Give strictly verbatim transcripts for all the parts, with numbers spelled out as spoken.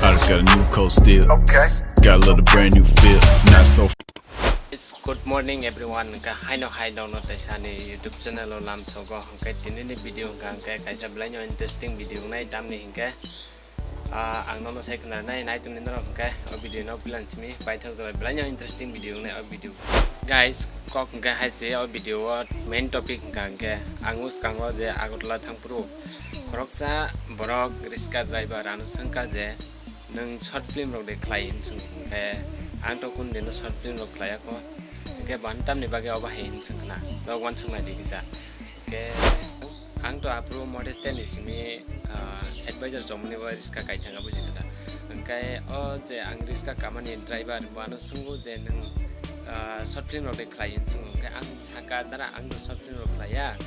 I just got a new coat still. Okay. Got a little brand new feel. Not so It's good morning everyone. Hingke haino hai nokno teisa ani YouTube channel o lamsogo. Hingke tini ni video hingka hingke kaisa belai no interesting video nai tamni hingke, ah, ang nono sai khna nai nai tongni norok hingke o video no bilang simi paithak jora belai no interesting video nai o video. Guys, kok hingke hai se o video o main topic hingka hingke ang uskango je Agartala thangphuru khoroksa borok riska driver ano swngkha je nwng short film rok de khlai hinswng, hingke ang to kun dino short film rok khlai ako, hingke bo ani tamni bagwi obo hai hinswng khna, norok uansuk nai di kisa. Hingke ang to aphuru Model Stand ni simi, ah, advisor chomoni bo riska kaithanga buji kha da. Hingke o je ang riska kamani driver bo ano swngo je nwng, ah, short film rok de khlai hinswng, hingke ang saka dara ang to short film rok khlaiya,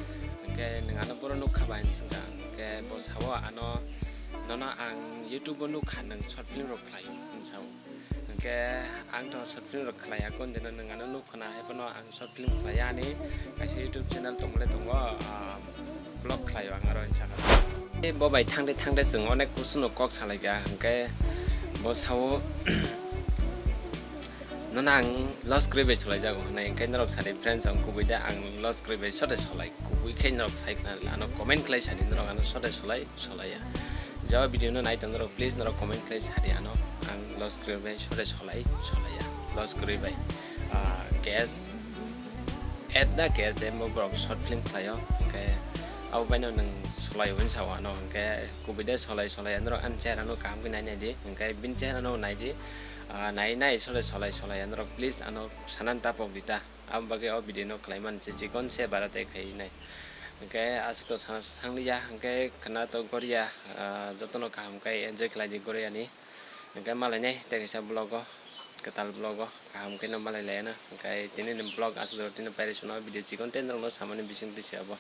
hingke nwng ano boro nukha ba hinswng kha, hingke bo sao ano nono ang YouTube o nukha nwng short film rok khlai hinsao. Hingke ang to short film rok khlai ya, kon dino nwng ano nuk khna, hai phano ang short film khlai ya ani kaisa YouTube channel tongmole tongo, ah, vlog khlai o ang aro hinsa kha. Bo bai thangde thangde chwng onek kusuno kok salai kha, hingke bo sao nono ang loss kwrwi bai solai jago hinai, hingke norok sadi friends ang kubui da ang loss kwrwi bai sote solai, kubui khe norok sai khna ano comment khlai sadi norok ano sote solai. Solaiya. Jawab video no nai tong norok, please norok comment khlai sadi ano. Ang loss kwrwi bai sore solai, solaiya. Loss kwrwi bai. Ah, K S, at the K S M bo borok short film khlaio. Hingke abo baino nwng solai hwn sao ano. Hingke kubui de solai, solai norok ani chehra no kaham khe nai nai di. Hingke bini chehra no nai di. Ah, nai nai sore solai, solai norok, please ano sanan tapok di ta. Abo bagwi o video no khlai man se chikon se bara tei khai nai. Hingke aswk to sana sangliya, hingke khwna to goriya, ah, jotono kaham khe enjoy khlai di goriya ni. Hingke malai nai tei kaisa vlog o, kwtal vlog o kaham khe no malai laiya na. Hingke tini ni vlog aswk to tini pairi suna video chikon tei norok no samani bising twi se abo.